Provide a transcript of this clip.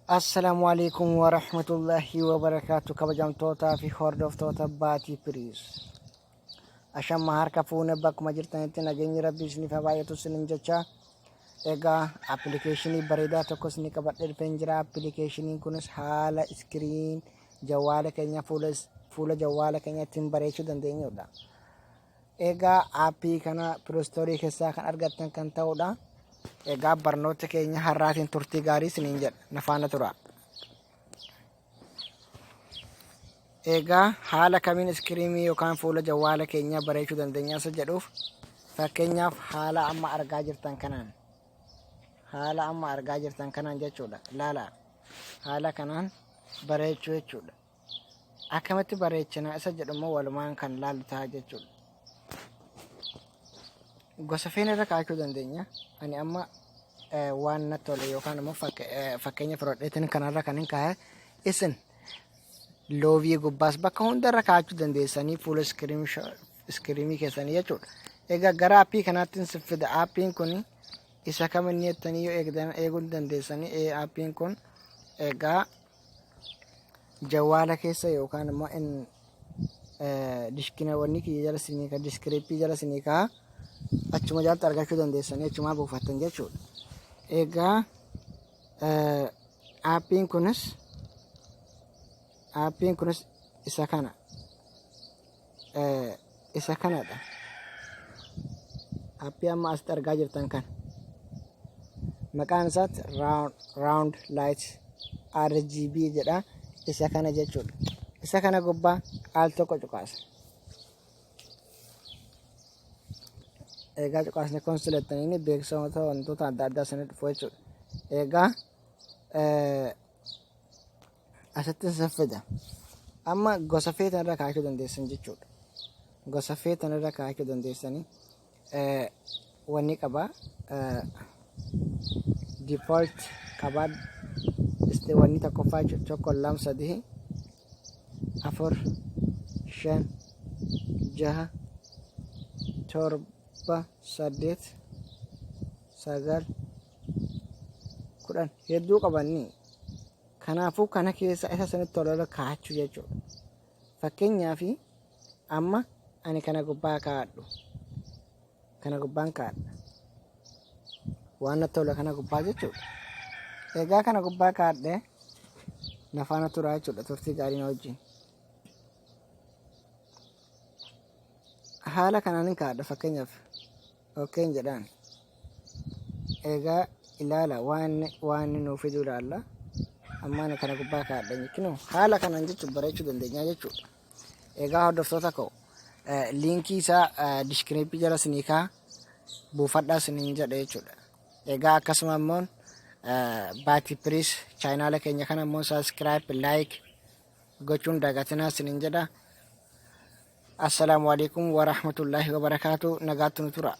Assalaamu alaikum warahmatullahi wabarakaatu kabajamtootaa fi hordoftoota Baatii Piriis. Ashamma harka fuune bakkuma jirtanitti nageenyi rabbii isiniif haa baay'atu isinin jecha. Egaa appilikeeshinii bareedaa tokko isinii qabadhee dhufeen jira. Appilikeeshiniin kunis haala iskiriin jawwaala keenya fuula fuula jawwaala keenya ittiin bareechuu dandeenyudha. Egaa aappii kana piloostorii keessaa kan argattan kan ta'udha. Egaa barnoota keenya har'aatiin turtii gaarii isiniin jedha. Na faana tura. Egaa haala kamiin iskiriimii yookaan fuula jawwaala keenyaa bareechuu dandeenya isa jedhuuf fakkeenyaaf haala amma argaa jirtan kanaan haala amma argaa jirtan kanaan jechuudha. Laala haala kanaan bareechuu jechuudha. Akkamitti bareechina isa jedhu immoo walumaan kan laallu ta'a jechuudha. Gosa feene irra kaa'achuu dandeenya. Ani amma waan natti tole yookaan immoo fakkeenya fudhadheetiin kanarra kan hin kaa'e isin loovii gubbaas bakka hundarra kaa'achuu dandeessanii fuula iskiriimii keessanii jechuudha. Egaa gara aappii kanaatti sin fida. Aappiin kun isa kam inni jettanii yoo eegdan eeguu dandeessanii aappiin kun egaa jawwaala keessa yookaan immoo in dishkinawanni kiyya jala sinii ka diskiriippii jala sinii kaa achuma jalatti argachuu dandeessanii achumaa buufattan jechuudha. Egaa aappiin kunis aappiin kunis isa kana isa kanadha. Aappii amma asitti argaa jirtan kana. Maqaan isaatti round light RGB jedha. Isa kana jechuudha. Isa kana gubbaa al tokko cuqaasa. Egaa cuqaasni kun silattanii beeksisoota wantoota adda addaa isinii dhufu jechuudha. Egaa asitti isin fida. Amma gosa feetan irra kaa'achuu dandeessan jechuudha. Gosa feetan irra kaa'achuu dandeessanii wanni qaba. Default qaba. Wanni tokkoffaa jechuudha. Tokko, lama, sadii, afur, shan, jaha, torba, saddeet, sagal, 10 hedduu qabanni. Kanaafuu kana keessa isa sanitti tola kaa'achuu jechuudha. Fakkeenyaaf amma ani kana gubbaa kaa'adhu. Kana gubbaan kaa'adha. Waan natti tola kana gubbaa jechuudha. Egaa kana gubbaa kaa'adhe na faana turaa jechuudha turtii gaarii na wajjin. Haala kanaan hin kaa'adha fakkeenyaaf. Okkeen jedhaan. Egaa ilaala waan waan inni nuu fidu ilaalla. Amma ani kana gubbaa kaa'adha jechuun haala kanaan jechuun bareechuu dandeenya jechuudha. Egaa hordoftoota koo liinkii isaa diskiriipii jala sinii kaa buufadhaa siniin jedha jechuudha. Egaa akkasuma immoo baatii piriis chaayinaala keenya kana immoo sabiskiraayib laayik gochuun dagatinaa siniin jedha. Assalaamu alaikum warahmatullaahi wabarakaatu nagaatti nu tura.